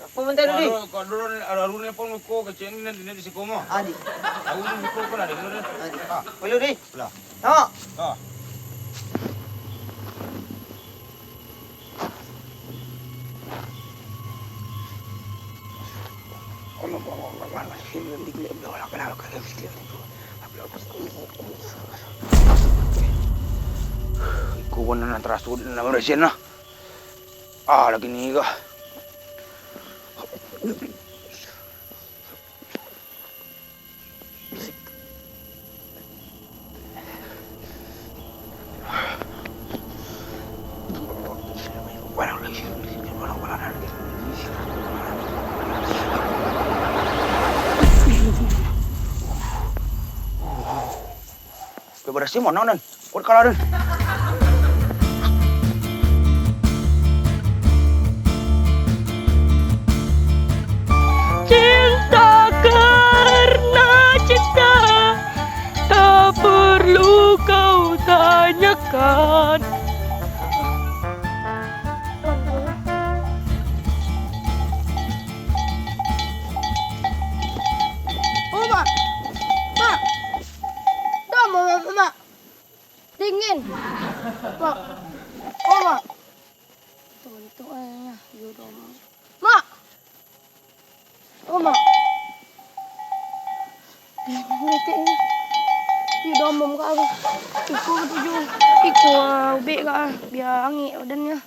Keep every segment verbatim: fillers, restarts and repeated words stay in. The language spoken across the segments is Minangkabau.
Apo bantai dulu, Di? Kalau, kalau dulu, aru-aru ni pun muko kecil ni, nanti, nanti siko mah. Ah, Di. Aru ni muko ko lah, Di, dulu, Di. Ah, Di. Ah. Dulu, Di. Lah. Tama. Ah. Iko pun nan taraso di dalam mesin lah. Ah, lagi ni kah? Barasiah mano, Nan? Kuat kalah, Nan. Cinta karena cinta, tak perlu kau tanyakan. Oh, Mak. Mak. Dah, Mak, Mak. Dingin. Mak. Oh, Mak. Tuntuk aja, yo dong. Mak. Oh, Mak. Dingin betik ni. Yo dong, Mak, kak. Iko katuju. Iko, ah, ubek, kak, ah. Bia angek badannyo.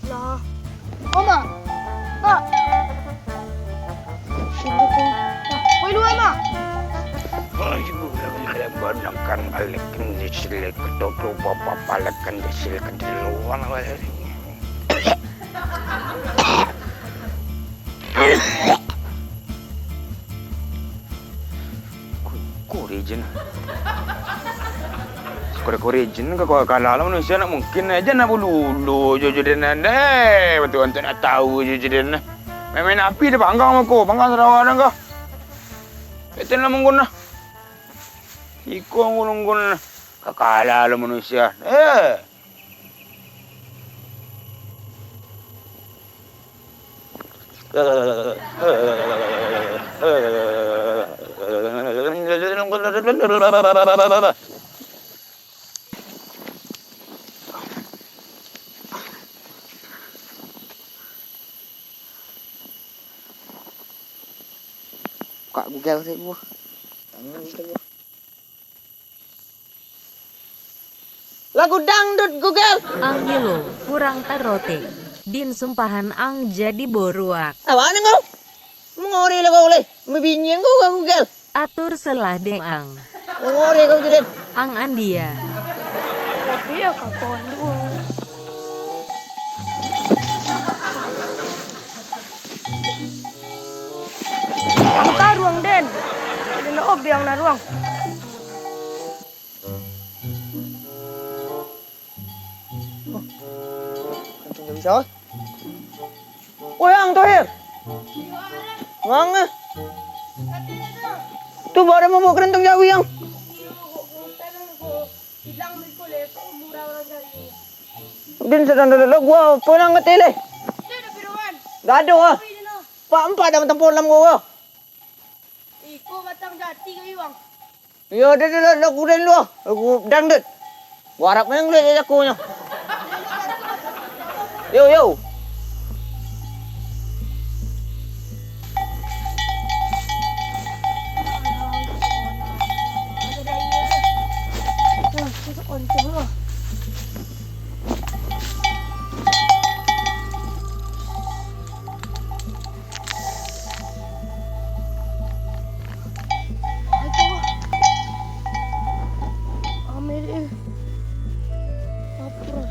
Lah. Oma. Mak. Sungguh tu. Oi, luar, Mak. Ayo, kalian bandingkan balikan di sini, ketutup apa-apa, balikan di sini, ke di luar, lah. Ko-, kore jen. Kore-kore jen ka, ka, kalah lah manusia, nak mungkin aja nak bululo jo, jo den nan deh. Batua-batua nak tahu jo, jo den. Main-main api deh, panggang mako, panggang sarawa deh kah. Eten lah mungkun lah. Iko mungkun lah. Kakala lo manusia. Eh. Kak Google sih gua. Lagu dangdut Google. Ang gilo, kurang tarote. Din sumpahan ang jadi boruak. Awa nang kau? Mangori lah kau leh. Mabinyiang kau ka Google. Atur selah deh ang. Mangori kau tu, Den. Ang andia. Tapi ya kapan dulu. Ang ka ruang, Den. Den obiang na ruang. Kantung jadi sawa. Woi, Ang Tohir. Manga? Tu baru mau bawa kerentang jawi, Ang. Din sedang dulu gua pulang ke tele. Gado ah. Pak empat dah tempo lam gua. Iko batang jati ka iwang. Iyo, dah, dah, dah, dah, kuren lu ah. Aku dangdut. Gua harap main kulit jakonyo. Yo, yo. Ambil, eh. Lapar.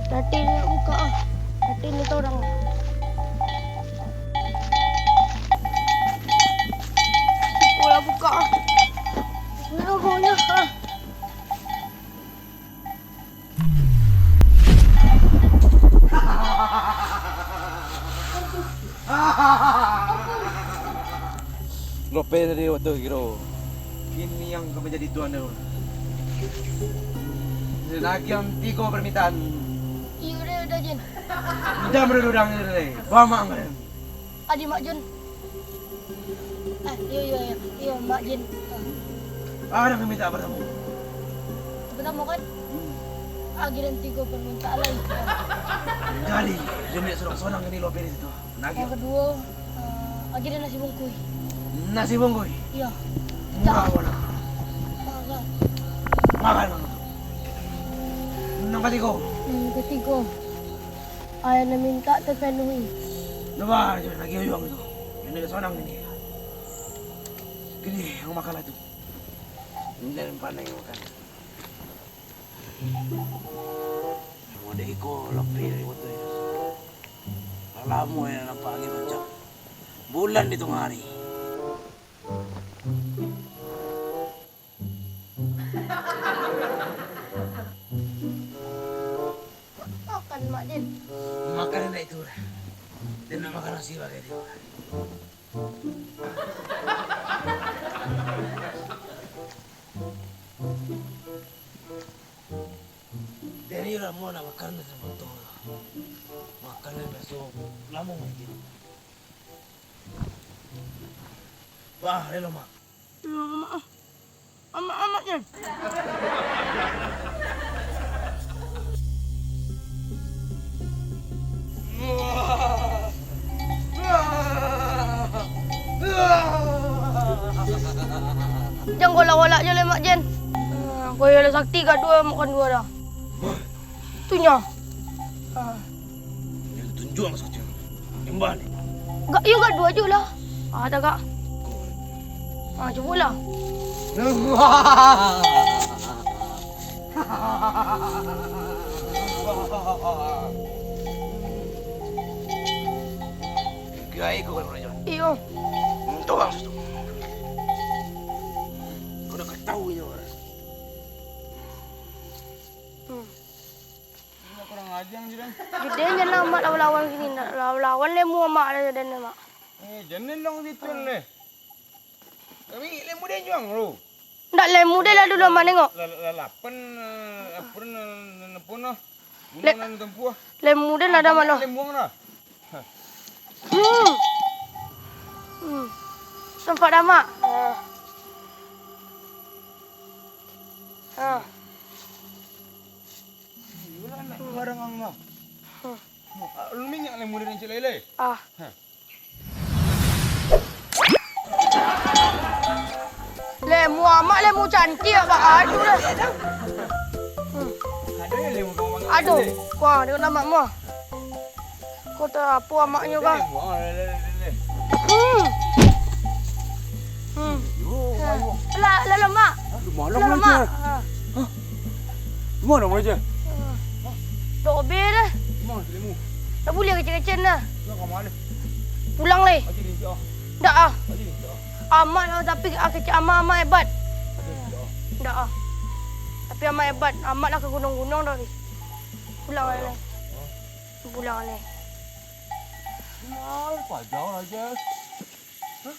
Nanti ni nak buka ah. Nanti ni tahu orang. Polah buka ah. Ni logonya ah. Lope tadi waktu kiro. Kini yang ka manjadi tuan tu. Lagi yang tigo permintaan. Iyo, udah, udah, Jin. Udah, udah, udah, udah, udah. Bamak kan. Adi Mak Jun. Eh, iyo, iyo, iyo. Iyo, Mak Jin. Ah, dah minta pertama. Pertama kan? Hmm. Agiran tigo permintaan lain. Jadi, dia nak sorang-sorang ini lope di situ. Nagih. Yang kedua, eh, agiran nasi bungkui. Nasi bungkui? Iya. Murah mana? Murah. Makan mana? Yang ketiga. Yang ketiga. Ayah nan minta tapanuhi. Coba aja lagi oyong itu. Ini ke sonang ini. Gini, yang makanlah tu. Ini dari mana yang makan? Model iko lebih dari waktu itu. Lamo ya nampak angin macam bulan di tengah hari. Makan, Mak Jin. Makan ndak itu lah. Dia nak makan nasi bagai dia. Dari lamo nak makan nasi botol. Makan yang biasa lamo mungkin. Wah, relo, Mak. Amak, amak, amaknya. Jangan golak-golak je lah, Mak Jen. Ah, kau yo lah sakti gak duo, makan duo dah. Tunyo. Ah. Tunjuak masuak tu. Nembah ni. Gak, iyo gak duo ajo lah. Ah, tagak. Ah, cubolah. Gaya kau kan, Raja? Iyo. Untuang susu. Kau nak ketahui nyo, Ras. Hmm. Kurang ajar je, Dan. Gede je lah, Mak, lawan-lawan sini. Nak lawan-lawan lemu, Mak, ada dan, Mak. Eh, jangan dong gitu, leh. Kami lemu den juang lu. Ndak lemu den lah dulu, Amak nengok. La-, la-, lapan, eh, apa na-, na-, napo nah? Le-, Rumah nan tempuh. Lemu den lah dah, Amak, lah. Lemu lah. Hmm. Hmm. Nampak dah, Mak? Ah. Ah. Iyolah, nak barang ang lah. Hmm. Lu minyak lemu den cik lai-lai. Ah. Hah. Lemu Amak, lemu cantik, Amak. Aduh lah. Hmm. Aduh, kuah, tengok amak muah. Kau tahu apa amaknyo, Bang? Hmm. Hmm. Lah, lah, lah, Mak. Lah, lah, Mak. Ha. Mana Raja? Dok obeh dah. Mana si Lemu? Tak boleh kecek-kecek dah. Nak ka ma lai? Pulang lai. Aja di sini, ah. Ndak ah. Aja di sini, ah. Amak lah, tapi ah, kecek amak, amak hebat. Aja di sini, ah. Ndak ah. Tapi amak hebat. Amak lah ke gunung-gunung dah. Pulang lai. Hah? Pulang lai. Pulang, pajau aja. Hah?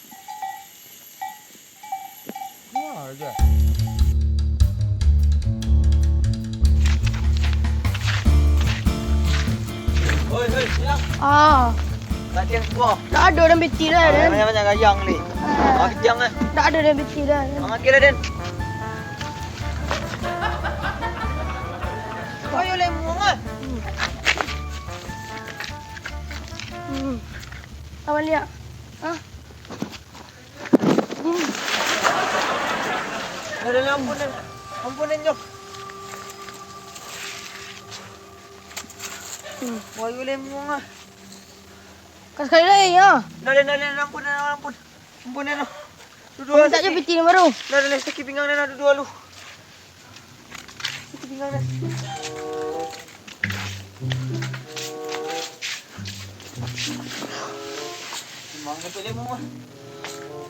Wah, aja. Oi, oi, silang. Ah. Latihan kuah. Tak ada orang beti lah, ah, Dan. Banyak-banyak gayang ni. Ah. Ah, kejang eh. Tak ada orang beti lah, Dan. Makan kira, Den. Ayo, Lemu, ah. Hmm. Hmm. Awak lihat. Ah. Dah, dah, dah, ampun, dah. Ampun, dah, nyok. Hmm. Wahyu Lemu ah. Kas sekali lai, ya. Dah, dah, dah, dah, ampun, dah, ampun. Ampun, dah, dah. Duduk. Minta je piti ni baru. Dah, dah, dah, sakit pinggang, dah, dah, duduk dulu.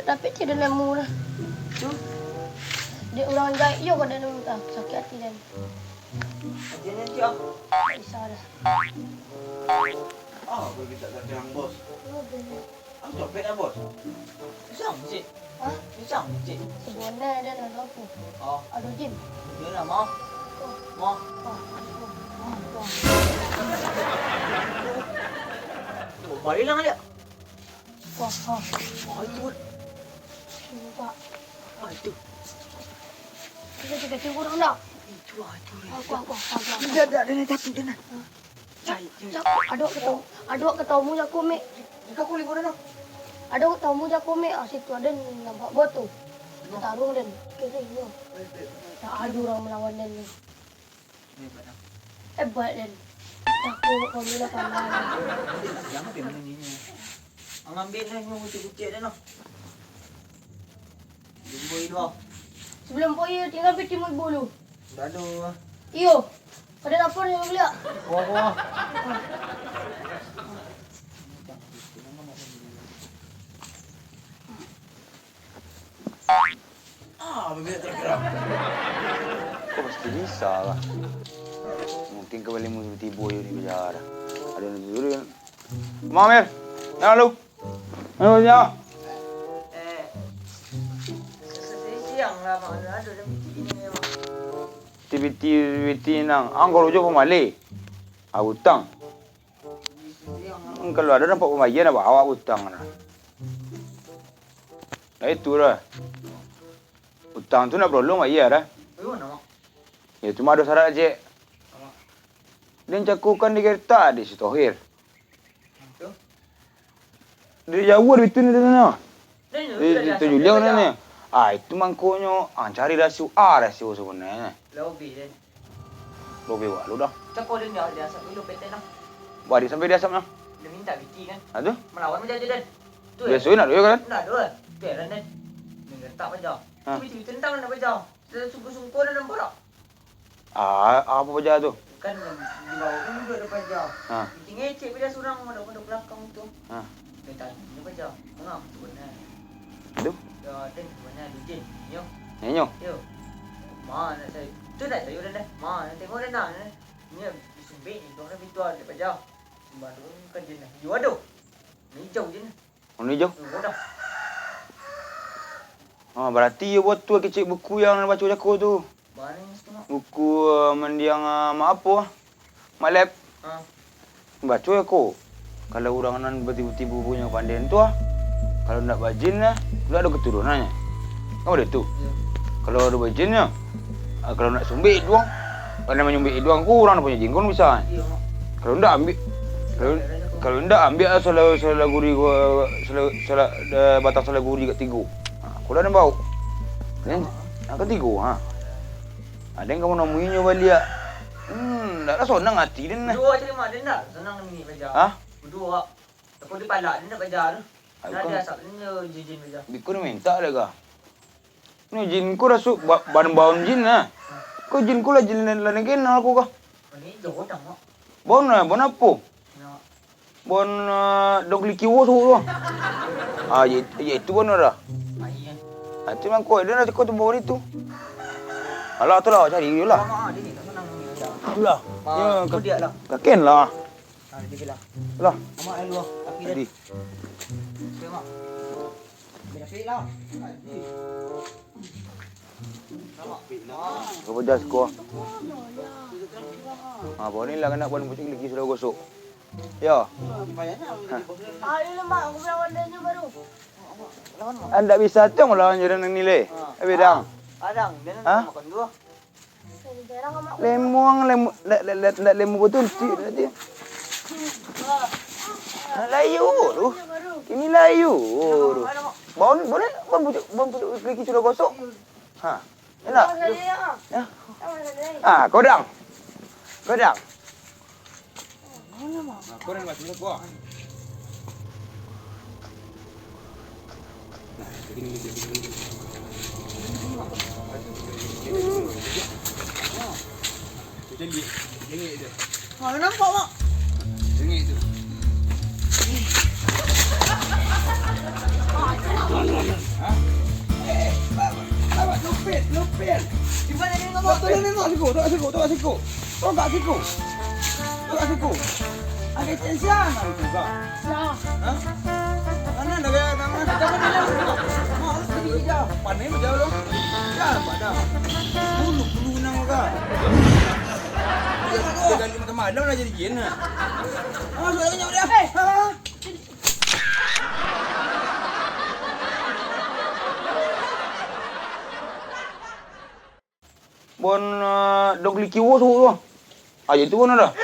Dapek cik den lemu lah. Tu? Dek urang jahek jo kau den lemu, ah, sakik ati den. Ati den cik, ah? Tak bisa lah. Ah, aku minta kata yang bos. Oh, benar. Ang copet ah, Bos? Pisang, Cik. Hah? Pisang, Cik. Sabana ado lah, apo? Oh. Ado jin. Iyo lah, mau. Oh. Mau. Oh, oh, oh, oh. Tu, balik lah, Cik. Wah, wah. Oh, itu. Sumpah. Ah, itu. Kita, kita tunggu dulu, nak. Itu lah, itu lah. Aku, aku, aku, aku. Dah, dah, dah, dah, takut, dah, nah. Cak, ado katamu, ado katamu jako, Mek. Ado katamu jako, Mek. Ah, situ ado nampak batu. Taruang den. Kiri, iyo. Tak ado urang malawan den tu. Hebat, Den. Tako kau ni lah, kawan. Jangan dia menyanyinya. Ang ambil lah yang kucek-kucek dah, noh. Jumbo itu, ah. Sebelum pergi, tinggal piti ibu lu. Dah tu, ah. Iyo. Pada lapar ni, beli ah. Wah, wah. Ah, bibik tergerak. Kau pasti bisa lah. Mungkin kau boleh tibo yo di penjara. Ada yang dulu yang Mamer, jangan lu. Ayo, ya. Eh, se-, se-, siang lah, Mak. Aduh, dah piti ni, Mak. Piti, piti, piti nang. Ang karajo pamali. Ah, utang. Ang kalau ado nampak pambayia, nak bawa utang lah. Nah, itu lah. Utang tu nak barolong bayia dah. Bagaimana, Mak? Ya, cuma ado syarat, Cek. Mak. Den cako kan di kereta di si Tohir. Itu? Di jauah di itu ni, di sana. Di, di Tujuliang ni. Ah, itu mangkonyo, ah, cari rasio, ah, rasio sabananyo. Lah, hobi, Den. Lobi walu dah. Cako den, dia, dia asap dulu, peten dah. Bari sampai dia asap nah. Dia minta piti kan. Ha, tu? Malawan macam tu, Den. Tu, biaso nak duit kan? Nak duit. Biaran, Den. Menggertak paja. Ha. Tu piti tentang nak paja. Sungko-sungko dah nampak tak? Ah, apa paja tu? Kan yang di bawah tu duduk ada paja. Ha. Piti ngecek paja surang, mondok-mondok belakang tu. Ha. Dia tanya paja. Mengapa tu benar? Tu? Ya, Den, mana ada jin? Nyo. Nyo. Yo. Ma, nak cari. Tu nak cari orang dah. Ma, nak tengok dah nak. Ni, disubik ni, tuan dah pintu ada paja. Sembah tu kan jin dah. Yo, aduh. Ni hijau jin. Warna hijau? Yo, dah. Ha, barati iyo buah tu kecek buku yang baco jako tu. Buku, eh, mandiang, eh, mak apo? Mak Lep. Ha. Baco jako. Kalau urang nan batibo-tibo punyo pandai tu, ah, kalau ndak bajin, ah, ndak ado keturunannyo. Kan baitu? Iyo. Kalau ado bajinnyo, ah, kalau ndak sumbek duang, kalau ndak manyumbek duang, kurang punyo jin, kurang bisa. Iyo. Kalau ndak ambiak, kalau, kalau ndak ambiak salah, salah guri, salah, salah, eh, batang salah guri katigo. Ha, kulah den bau. Den, nan katigo, ha. Ha, den ka manamuinyo baliak. Hmm, ndak lah sonang ati den nah. Duo cari mak den ndak? Sonang ni baja. Ha? Duo. Aku di palak den ndak baja tu. Aku nah, kan dia asap den je jin baja. Biko ni mintak dek ka. Ni jin ko rasuak ba-, ban baun jin nah. Ko jin ko lah jin lah, lah kenal ko ka. Ni jauh dah, Mak. Baun nah, baun apo? Nak. Bon, eh, dong kliki wo suruh tu. Ah, ya, ya itu bon dah. Ah, iya. Ah, tu mangko dia nak tiko tu bawa itu. Alah tu lah, cari dia lah. Alamak, dia ni tak senang ni, macam. Alah. Ah, ya, tu ka-, dia lah. Kaken lah. Ah, dia lah. Lah. Amak air luar. Tapi dia. Tadi. Okey, Mak. Dia dah pilih lah. Kau pedas kau. Ah, bawa ni lah kena buat bucik lagi sudah gosok. Yo. Ayo lemak, aku bilang wadahnya baru. Andak bisa tiang lawan je nang nilai. Habis dang. Adang, dia nak makan dua. Lemuang, lemu, ndak, ndak, ndak, ndak lemu batuntik tadi. Nak layu tu. Kini layu tu. Bon, bon, bon pucuk, bon pucuk lagi sudah gosok. Ha. Enak. Ya. Ah, kodang. Kodang. Kodang masih kuat. Jengik, jengik je. Mana nampak, Mak? Jengik tu. Ha? Eh, eh, Mak, Mak, Mak, lupit, lupit. Di mana dia ngomong? Tolong ni, Mak, siku, tolong siku, tolong siku. Tolong kat siku. Tolong kat siku. Agak tensian lah itu, Kak. Hah? Kanan dah gaya tangan. Jangan dia jangan. Mak, harus pergi hijau. Pandai macam tu. Dah nampak dah. Bulu, bulu benang kau. Dia, dia gali mata malam lah jadi jin lah. Ah, sudah kenyap dia. Eh, ah. Bon, eh, dong kliki wo suruh tu. Aja tu pun ada.